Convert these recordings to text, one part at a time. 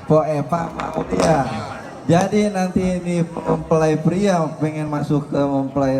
Pak mau dia. Jadi nanti ini mempelai pria pengen masuk ke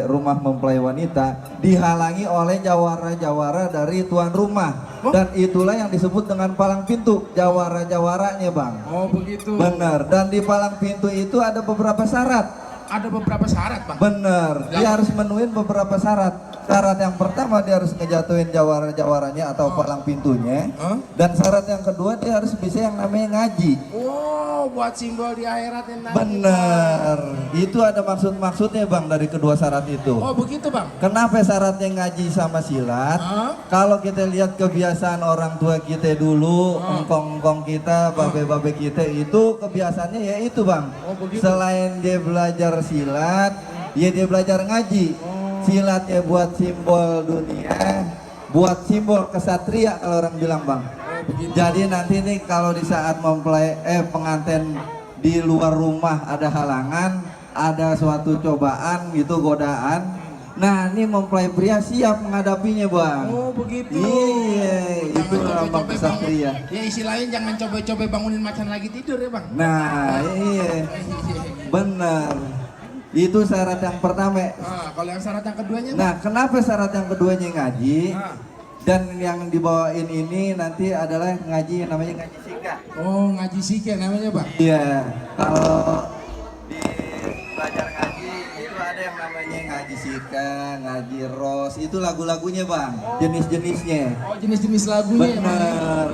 rumah mempelai wanita dihalangi oleh jawara-jawara dari tuan rumah. Dan itulah yang disebut dengan palang pintu, jawara-jawaranya bang. Oh begitu. Benar, dan di palang pintu itu ada beberapa syarat. Ada beberapa syarat bang. Benar, dia harus menuhin beberapa syarat. Syarat yang pertama dia harus ngejatuhin jawara-jawaranya atau palang pintunya. Dan syarat yang kedua dia harus bisa yang namanya ngaji. Oh, buat simbol di akhirat yang nanti. Benar, itu ada maksud-maksudnya bang dari kedua syarat itu. Oh begitu bang. Kenapa syaratnya ngaji sama silat? Kalau kita lihat kebiasaan orang tua kita dulu, engkong-engkong kita, babe-babe kita itu kebiasaannya ya itu bang. Oh begitu. Selain dia belajar silat, ya dia belajar ngaji. Silatnya buat simbol dunia, buat simbol kesatria kalau orang bilang bang. Jadi nanti nih kalau di saat mempelai pengantin di luar rumah ada halangan, ada suatu cobaan gitu, godaan. Nah ini mempelai pria siap menghadapinya bang. Oh begitu. Iya, itu lambang kesatria. Ya istilahnya jangan coba-coba bangunin macan lagi tidur ya bang. Nah iya, benar. Itu syarat yang pertama. Kalau yang syarat yang keduanya? Nah, kenapa syarat yang keduanya ngaji? Dan yang dibawain ini nanti adalah ngaji yang namanya ngaji sika. Oh, ngaji sika namanya, Bang? Iya. Kalau di belajar ngaji itu ada yang namanya ngaji sika, ngaji ros. Itu lagu-lagunya, Bang. Jenis-jenisnya. Oh, jenis-jenis lagunya. Bener.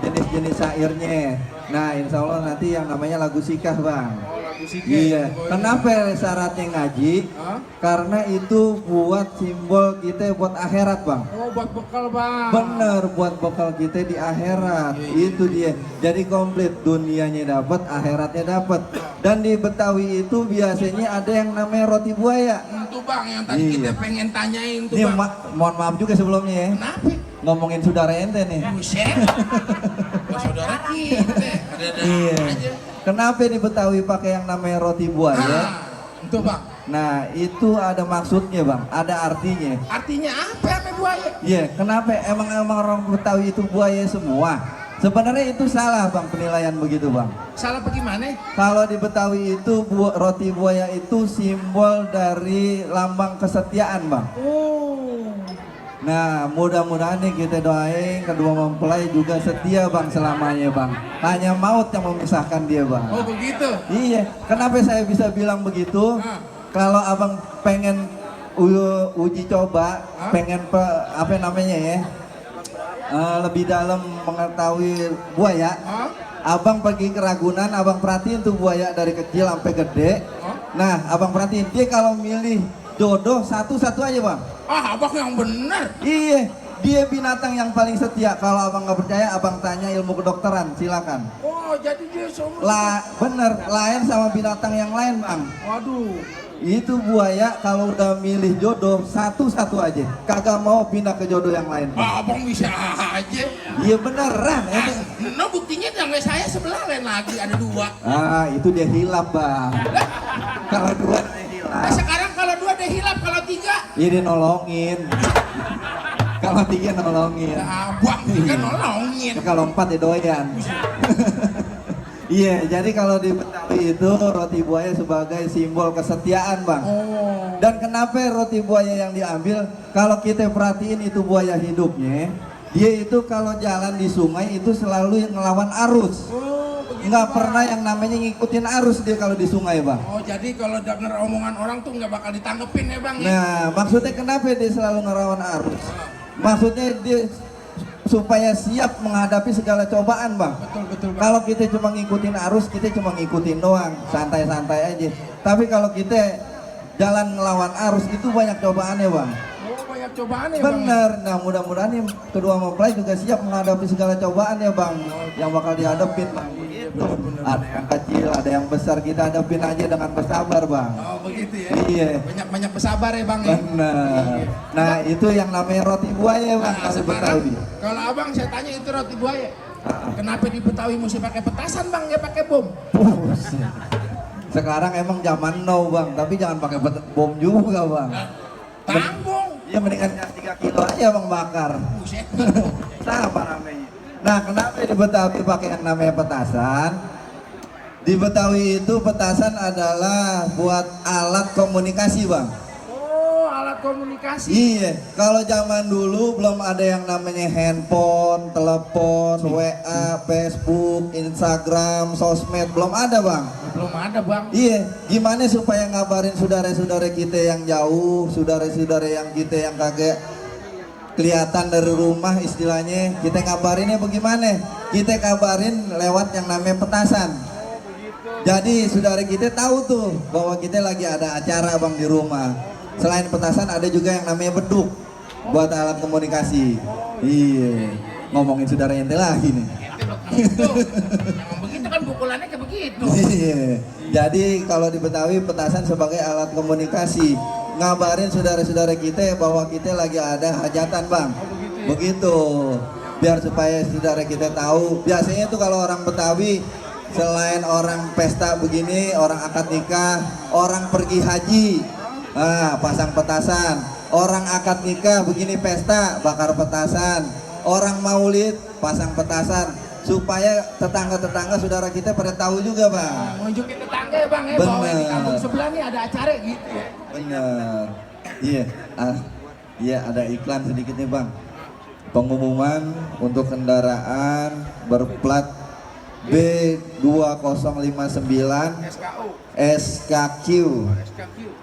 Jenis-jenis syairnya. Nah, insya Allah nanti yang namanya lagu sikah, Bang. Iya. Kenapa syaratnya ngaji? Karena itu buat simbol kita buat akhirat bang. Oh buat bekal bang. Bener, buat bekal kita di akhirat. Itu dia. Jadi komplit, dunianya dapat, akhiratnya dapat. Dan di Betawi itu biasanya ada yang namanya roti buaya. Itu bang yang tadi kita pengen tanyain tuh ini, bang. Mohon maaf juga sebelumnya ya. Kenapa? Ngomongin saudara ente nih. Buset. Saudara kita. Iya. Kenapa di Betawi pakai yang namanya roti buaya? Itu bang. Nah itu ada maksudnya bang, ada artinya. Artinya apa sama buaya? Iya, kenapa emang orang Betawi itu buaya semua? Sebenarnya itu salah bang, penilaian begitu bang. Salah bagaimana? Kalau di Betawi itu roti buaya itu simbol dari lambang kesetiaan bang. Nah mudah-mudahan nih kita doain kedua mempelai juga setia bang selamanya bang. Hanya maut yang memisahkan dia bang. Oh begitu? Iya, kenapa saya bisa bilang begitu? Kalau abang pengen uji coba, pengen apa namanya ya, lebih dalam mengetahui buaya, abang pergi ke Ragunan, abang perhatiin tuh buaya dari kecil sampai gede. Nah abang perhatiin dia kalau milih jodoh satu-satu aja bang. Abang yang benar. Iya, dia binatang yang paling setia. Kalau abang nggak percaya, abang tanya ilmu kedokteran, silakan. Oh, jadi dia semua. Bener, lain sama binatang yang lain bang. Waduh. Itu buaya kalau udah milih jodoh satu-satu aja, kagak mau pindah ke jodoh yang lain. Abang bisa aja. Iya beneran. No buktinya sama saya sebelah lain lagi ada dua. Itu dia hilap bang. Kalau dua dia hilap. Sekarang kalau dua dia hilap, kalau tiga ini nolongin. Kalau tiga nolongin. Abang tiga nolongin. Kalau empat ya doyan. Iya, jadi kalau di Betawi itu roti buaya sebagai simbol kesetiaan bang. Dan kenapa roti buaya yang diambil? Kalau kita perhatiin itu buaya hidupnya, dia itu kalau jalan di sungai itu selalu ngelawan arus. Nggak pernah yang namanya ngikutin arus dia kalau di sungai bang. Oh jadi kalau denger omongan orang tuh nggak bakal ditanggepin ya bang? Nah maksudnya kenapa dia selalu ngelawan arus? Maksudnya dia supaya siap menghadapi segala cobaan bang. Betul. Kalau kita cuma ngikutin arus, kita cuma ngikutin doang, santai-santai aja. Tapi kalau kita jalan ngelawan arus itu banyak cobaannya bang. Oh banyak cobaan ya bang. Bener. Nah mudah-mudahan nih kedua mempelai juga siap menghadapi segala cobaan ya bang, yang bakal dihadapin bang. Ada yang kecil, ada yang besar, kita hadapin aja dengan bersabar bang. Oh begitu ya. Iya. Banyak bersabar ya bang. Bener. Nah itu yang namanya roti buaya bang kalau Betawi. Kalau abang saya tanya itu roti buaya. Kenapa di Betawi mesti pakai petasan bang, ya pakai bom? Sekarang emang zaman now bang, tapi jangan pakai bom juga bang. Tanggung. Iya mendingan 3 kilo aja bang bakar. Sama namanya. Nah kenapa di Betawi pakai yang namanya petasan? Di Betawi itu petasan adalah buat alat komunikasi bang. Oh, alat komunikasi. Iya, kalau zaman dulu belum ada yang namanya handphone, telepon, WA, Facebook, Instagram, sosmed, belum ada bang. Belum ada bang. Iya, gimana supaya ngabarin saudara-saudara kita yang jauh, saudara-saudara yang kita yang kagak kelihatan dari rumah istilahnya, kita ngabarinnya bagaimana? Kita kabarin lewat yang namanya petasan. Jadi saudara kita tahu tuh bahwa kita lagi ada acara bang di rumah. Selain petasan ada juga yang namanya beduk buat alat komunikasi. Iya, ngomongin saudara ente lagi nih. Itu yang begitu kan pukulannya kayak begitu. Iya. Jadi kalau di Betawi petasan sebagai alat komunikasi, ngabarin saudara-saudara kita bahwa kita lagi ada hajatan bang. Begitu. Biar supaya saudara kita tahu. Biasanya tuh kalau orang Betawi selain orang pesta begini, orang akad nikah, orang pergi haji, pasang petasan. Orang akad nikah begini pesta, bakar petasan. Orang maulid, pasang petasan. Supaya tetangga-tetangga saudara kita pada tahu juga bang. Nunjukin tetangga ya bang ya, bahwa di kampung sebelah nih ada acara gitu ya. Bener. Iya, iya ada iklan sedikit nih bang. Pengumuman untuk kendaraan berplat B2059 SKU. SKQ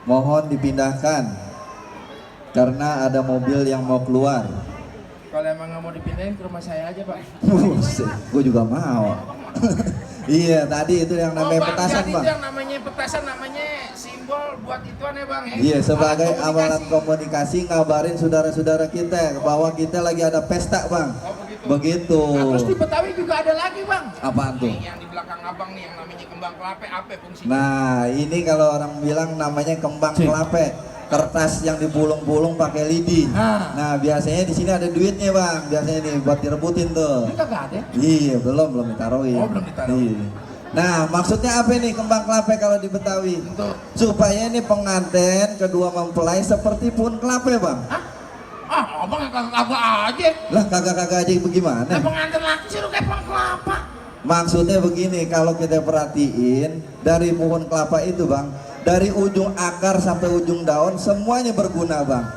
mohon dipindahkan karena ada mobil yang mau keluar. Kalau emang nggak mau dipindahin ke rumah saya aja pak. Gue juga mau. Iya tadi itu yang namanya bang, petasan jadi bang. itu yang namanya petasan namanya simbol buat ituan ya bang ya. Iya sebagai alat alat komunikasi ngabarin saudara-saudara kita bahwa kita lagi ada pesta bang. Begitu. Nah, terus di Betawi juga ada lagi bang. Apaan tuh? Nih, yang di belakang abang nih yang namanya kembang kelapa apa fungsinya? Nah ini kalau orang bilang namanya kembang kelapa, kertas yang dibulung-bulung pakai lidi. Nah biasanya di sini ada duitnya bang, biasanya nih buat direbutin tuh. Ini kagak ada? Iya belum ditaruhin. Oh belum ditaruhin. Iya. Nah maksudnya apa nih kembang kelapa kalau di Betawi? Untuk Supaya ini pengantin kedua mempelai seperti pohon kelapa bang. hah? Abang yang kagak aja. Lah kagak-kagak aja bagaimana? Nah, pengantin laki suruh kayak pohon kelapa. Maksudnya begini, kalau kita perhatiin dari pohon kelapa itu bang, dari ujung akar sampai ujung daun semuanya berguna bang.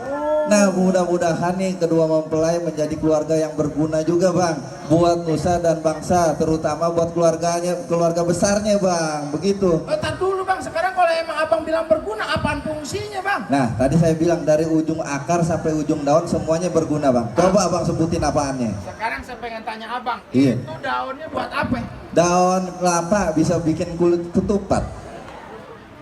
Nah mudah-mudahan nih kedua mempelai menjadi keluarga yang berguna juga bang, buat nusa dan bangsa, terutama buat keluarga besarnya bang, begitu. Tar dulu bang, sekarang kalau emang abang bilang berguna, apaan fungsinya bang? Nah tadi saya bilang dari ujung akar sampai ujung daun semuanya berguna bang. Coba abang sebutin apaannya. Sekarang saya pengen tanya abang, Iya. itu daunnya buat apa? Daun kelapa bisa bikin kulit ketupat,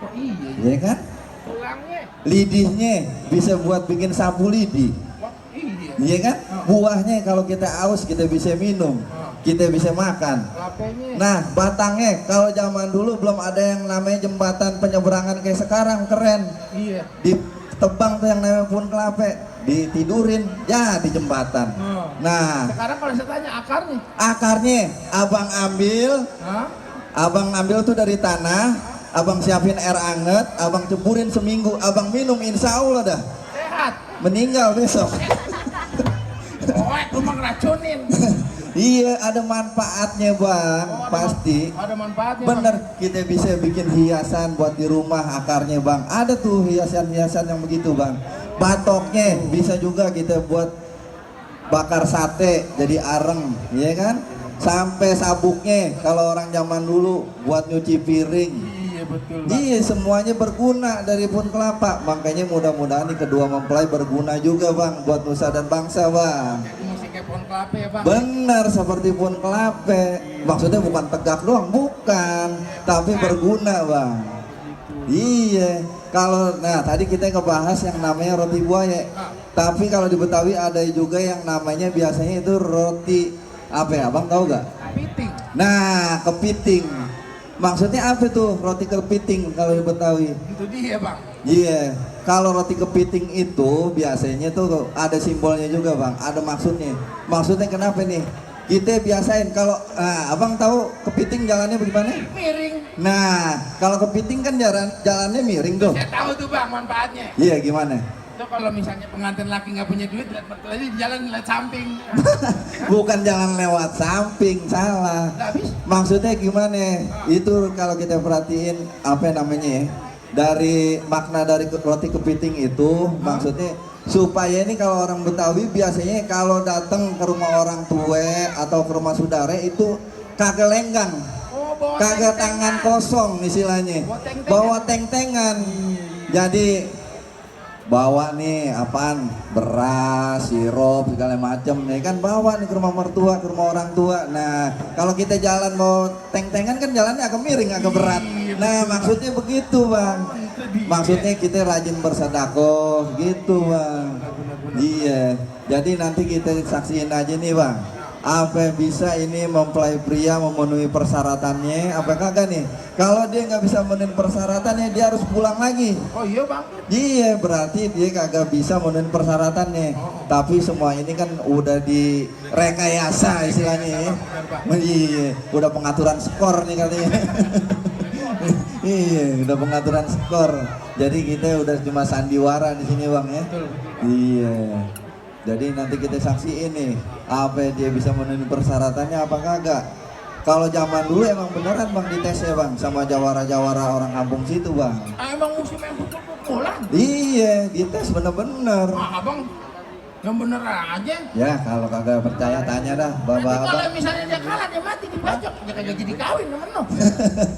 Oh iya, ya kan? tulangnya. Lidihnya bisa buat bikin sapu lidi, Wah, iya. iya kan? Buahnya kalau kita aus kita bisa minum, kita bisa makan. Kelapanya. Nah batangnya kalau zaman dulu belum ada yang namanya jembatan penyeberangan kayak sekarang, keren. Iya. Ditebang tuh yang namanya pohon kelapa, ditidurin jadi jembatan. Nah Sekarang kalau saya tanya akarnya. akarnya abang ambil tuh dari tanah, abang siapin air anget, abang ceburin seminggu, abang minum, insya Allah dah Sehat. meninggal besok. Oh, lu mah ngeracunin. Iya ada manfaatnya bang, pasti. Ada manfaatnya. Bener, kita bisa bikin hiasan buat di rumah akarnya bang. Ada tuh hiasan-hiasan yang begitu bang. Batoknya bisa juga kita buat bakar sate jadi areng, ya kan? Sampai sabuknya kalau orang zaman dulu buat nyuci piring. Iya betul. Iya semuanya berguna dari pohon kelapa. Makanya mudah-mudahan nih kedua mempelai berguna juga bang buat nusa dan bangsa bang. Jadi mesti kayak pohon kelapa ya bang. Benar seperti pohon kelapa. Maksudnya bukan tegak doang, bukan, tapi berguna bang. Iya. Kalau nah tadi kita ngebahas yang namanya roti buaya. Tapi kalau di Betawi ada juga yang namanya biasanya itu roti apa ya, abang tahu gak? Kepiting. Nah kepiting. Maksudnya apa tuh roti kepiting kalau di Betawi? Itu dia bang. Iya, kalau roti kepiting itu biasanya tuh ada simbolnya juga bang, ada maksudnya. Maksudnya kenapa nih? Kita biasain kalau, abang tahu kepiting jalannya bagaimana? Miring. Nah, kalau kepiting kan jalannya miring tuh. Saya tahu tuh bang manfaatnya. Iya gimana? So kalau misalnya pengantin laki nggak punya duit, lihat mertuanya di jalan lihat samping. Bukan jalan lewat samping, salah. Nggak bisa. Maksudnya gimana? Itu kalau kita perhatiin apa namanya ya? Dari makna dari roti kepiting itu maksudnya supaya ini kalau orang Betawi biasanya kalau datang ke rumah orang tua atau ke rumah saudara itu kagak lenggang. Oh, bawa Kagak teng-tengan. tangan kosong istilahnya. Bawa teng-tengan. Bawa teng-tengan. Jadi bawa nih apaan? Beras, sirup segala macam nih kan bawa nih ke rumah mertua, ke rumah orang tua. Nah, kalau kita jalan bawa teng-tengan kan jalannya agak miring, agak berat. Nah, maksudnya begitu, Bang. Maksudnya kita rajin bersedekah gitu, Bang. Iya. Jadi nanti kita saksiin aja nih, Bang. Apa bisa ini mempelai pria memenuhi persyaratannya apa kagak nih? Kalau dia nggak bisa memenuhi persyaratannya dia harus pulang lagi. Oh iya bang. Iya berarti dia kagak bisa memenuhi persyaratannya. Tapi semua ini kan udah direkayasa istilahnya ya. Iya, udah pengaturan skor nih katanya. Iya, udah pengaturan skor. Jadi kita udah cuma sandiwara di sini bang ya. Iya. Jadi nanti kita saksiin nih apa dia bisa memenuhi persyaratannya apa kagak. Kalau zaman dulu emang beneran bang dites ya bang sama jawara-jawara orang kampung situ bang. Ah, emang musim yang pukul-pukulan. Iya dites bener-bener. Ah, abang yang bener aja. Ya kalau kagak percaya tanya dah Nanti bapak kalau abang. misalnya dia kalah dia mati dibajak, dia kagak jadi kawin temen lo.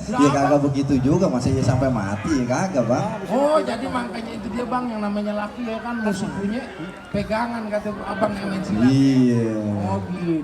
Ya kagak begitu juga masa ya sampai mati ya kagak bang. Oh jadi makanya itu dia bang yang namanya laki ya kan mesti punya pegangan kata abang yang main silat. Iya. Oh gitu.